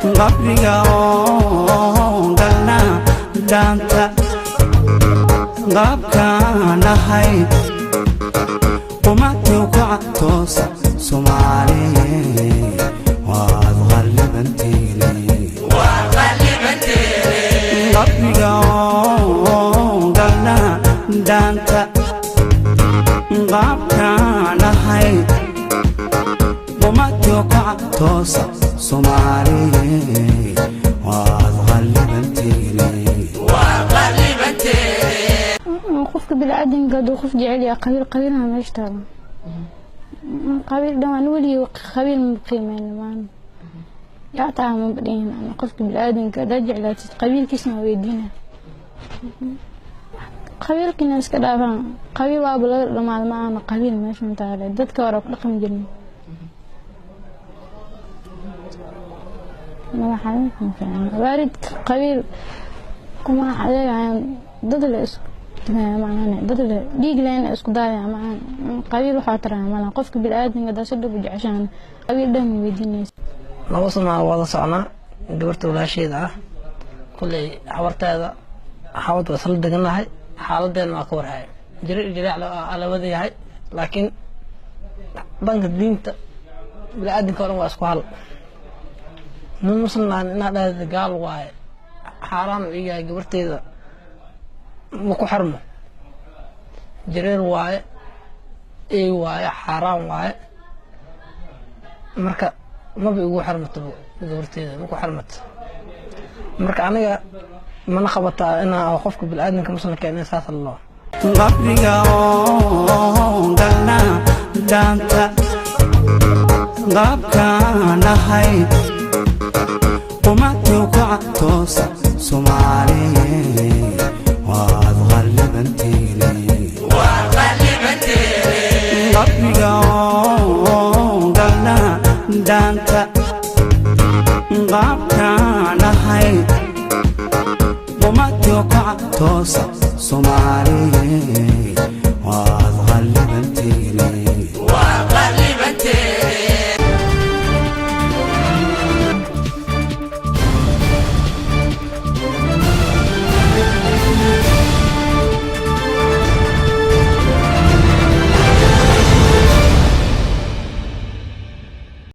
Qabriga oo galna dhaanta qaabkaan ahay, qumatiu kaca toosa, Soomaaliye, waad qallibanteene. Qabriga oo galna dhaanta qaabkaan ahay, qumatiu kaca toosa, Soomaaliye, waad qallibanteene. Qofka biniaadanka hadduu qof jecel yahay, qabiil qabiilha meesha taalo, qabiil dhan weligii qabiil ma qiimeyn maan yaa taa ma badhihin. Qofka biniaadanka haddaad jeclaatid, qabiilkiisna waa weydiina. Qabiilkiina iska dhaafaan, qabiil waaba laga dhamaada, ma aana qabiil meeshan taale, dadka hore ku dhaqmi jirnay. Madax waalidka qabiil kuma adeegayaan, dad le isku maahane, dad le dhiig leen isku daaya maahan. Qabiil waxaa taraa malaha. Qofka biniaadanka haddaa si dhab u jeceshaan, qabiil dhan ma weydiinaysa. 2 sanaa wada socnaa gabarta walaasheeda ah. Kulley habarteeda xawad waa isla degannahay, xaaladeedna waa ka warhaya, jiro jireec la wada yahay, laakiin dhanka diinta biniaadanka o dhan waa isku hal. Nin muslim aan inaa dhahda gaal waaye, xaaraan uu yahay, gabarteeda ma ku xirmo. Jareer waaye, ey waaye, xaaraan waaye. Marka maba igu xirmato gabarteeda, ma ku xirmato. Marka aniga mana qabataa inaa qofka biniaadanka muslimka in saas loo Qabriga oo galna dhaanta qaabkaan ahay, qumatiu kaca toosa, Soomaaliye, waad qallibanteene. Qabriga oo galna dhaanta qaabkaan ahay, qumatiu kaca toosa, Soomaaliye.